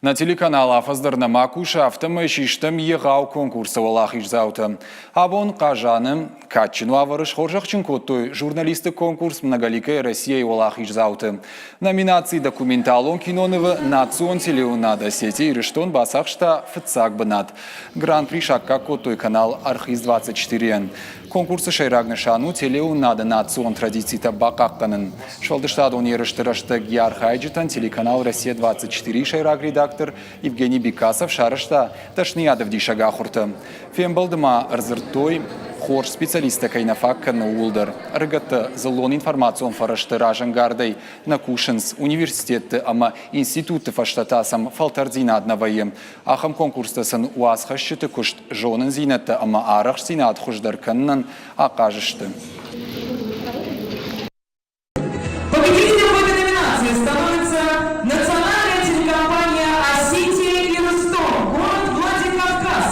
Нӕ телеканал афӕдз дӕр нӕма кусы, афтӕмӕй систӕм егъау конкурсы уӕлахиздзаутӕ. Абон Хъазаны кадджын уавӕры схорзӕхджын кодтой журналистты конкурс «Многоликая Россия-йы уӕлахиздзауты. Номинаци «Документалон кинонывы» национ телеуынад «Осетия Ирыстон» бацахста фыццаг бынат. Гран-при саккаг кодтой канал «Архиз-24-йӕн». Конкурсы сӕйраг нысан у телеуынады национ традицитӕ бахъахъхъӕнын. Сфӕлдыстадон ерысты рӕстӕг йӕ архайджытӕн телеканал «Россия-24» сӕйраг редактор Евгений Бекасов сарӕзта дӕсныйадӕвдисӕг ахуыртӕ. Фембӕлды ма ӕрдзырдтой, хорз специалисттӕ кӕй нӕ фаг кӕны, ууыл дӕр. Ӕрыгӕттӕ дзыллон информацион фӕрӕзты разӕнгардӕй нӕ кусынц, университетты ӕмӕ институтты фӕстӕ та сӕм фӕлтӕрддзинад нӕ вӕййы. Ахӕм конкурстӕ сын уацхӕсджыты куыст зонындзинӕдтӕ ӕмӕ арӕхстдзинад хуыздӕр кӕнынӕн ахъаз сты. Победителем в этой номинации становится национальная телекомпания «Осетия Ирыстон», город Владикавказ.